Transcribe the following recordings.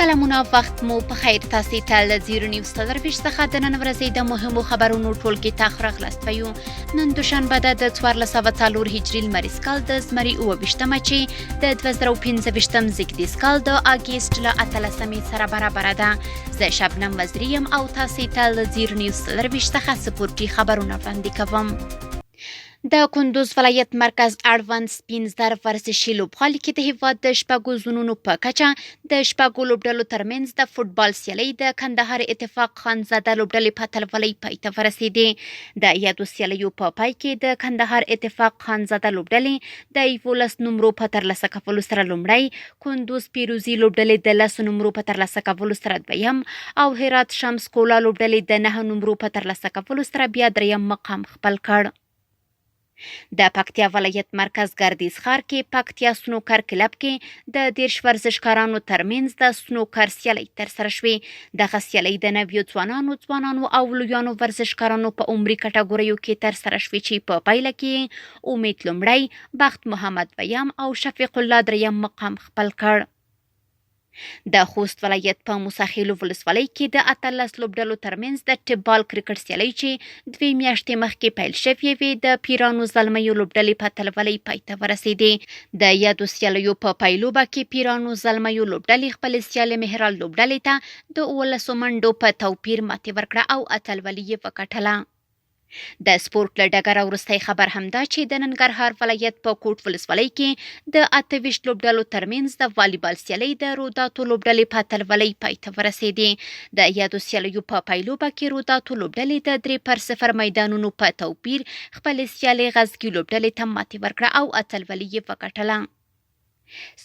سلامونه، وخت مو په خیر. تاسو ته له زیرو نیوز 24 څخه د نن ورځې د مهمو خبرونو ټولګې ته ښه راغلاست وایو. نن دوشنبه ده د 1404 هجري لمریز کال د زمري 27مه چې د 2025 زیږدیز کال د اګست له 18مې سره برابره ده. زه شبنم وزیري یم او تاسو ته له زیرو نیوز 24 څخه سپورټي خبرونه وړاندې کوم. د کندوز ولایت مرکز اړوند سپین زر ورزشي لوبغالي کې د هیواد د شپږو زونونو په کچه د شپږو لوبډلو ترمنځ د فوټبال سیالۍ د کندهار اتفاق خانزاده لوبډلې په اتلولۍ پای ته ورسېدې. د یادو سیالیو په پای کې د کندهار اتفاق خانزاده لوبډلې د 11 نمرو په ترلاسه کولو سره لومړی، کندوز پیروزي لوبډلې د 10 نمرو په ترلاسه کولو سره دویم او هرات شمس کولا لوبډلې د 9 نمرو په ترلاسه کولو سره بیا دریم مقام خپل کړ. د پکتیا ولایت مرکز ګردیز ښار کې پکتیا سنوکر کلب کې د 30 ورزشکارانو ترمنځ د سنوکر سیالۍ ترسره شوې. دغه سیالۍ د نویو ځوانانو، ځوانانو او لویانو ورزشکارانو په عمري کټګوریو کې ترسره شوې چې په پایله کې امید لومړی، بخت محمد دویم او شفیق الله دریم مقام خپل کړ. د خوست ولایت په موسی خېلو ولسوالۍ کې د 18 لوبډلو ترمنځ د ټپ بال کرکټ سیالۍ چې دوې میاشتې مخکې پیل شوې وې، د پیرانو زلمیو لوبډلې په اتلولۍ پای ته ورسېدې. د یادو سیالیو په پایلوبه کې پیرانو زلمیو لوبډلې خپلې سیالې مهرال لوبډلې ته د 17 منډو په توپیر ماتې ورکړه او اتلولي یې وګټله. د سپورت له ډګره وروستی خبر هم دا چې د ننګرهار ولایت په کوټ ولسوالۍ کې د 28 لوبډلو ترمنځ د والیبال سیالۍ د روداتو لوبډلې په اتلولۍ پای ته ورسېدې. د یادو سیالیو په پایلوبه کې روداتو لوبډلې د 3 پر 0 میدانونو په توپیر خپلې سیالې غزګي لوبډلې ته ماتې ورکړه او اتلولي یې وګټله.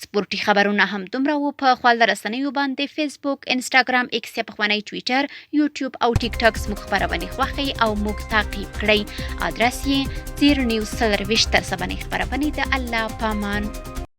سپورټي خبرونه هم دومره وو. په خواله رسنیو باندې فیسبوک، انسټاګرام، ایکس یا پخوانی ټویټر، یوټیوب او ټیک ټاک زموږ خپرونې خوښې او موږ تعقیب کړئ. ادرس یې زیر نیوز 24. تر سبنۍ خپرونې د الله پامان.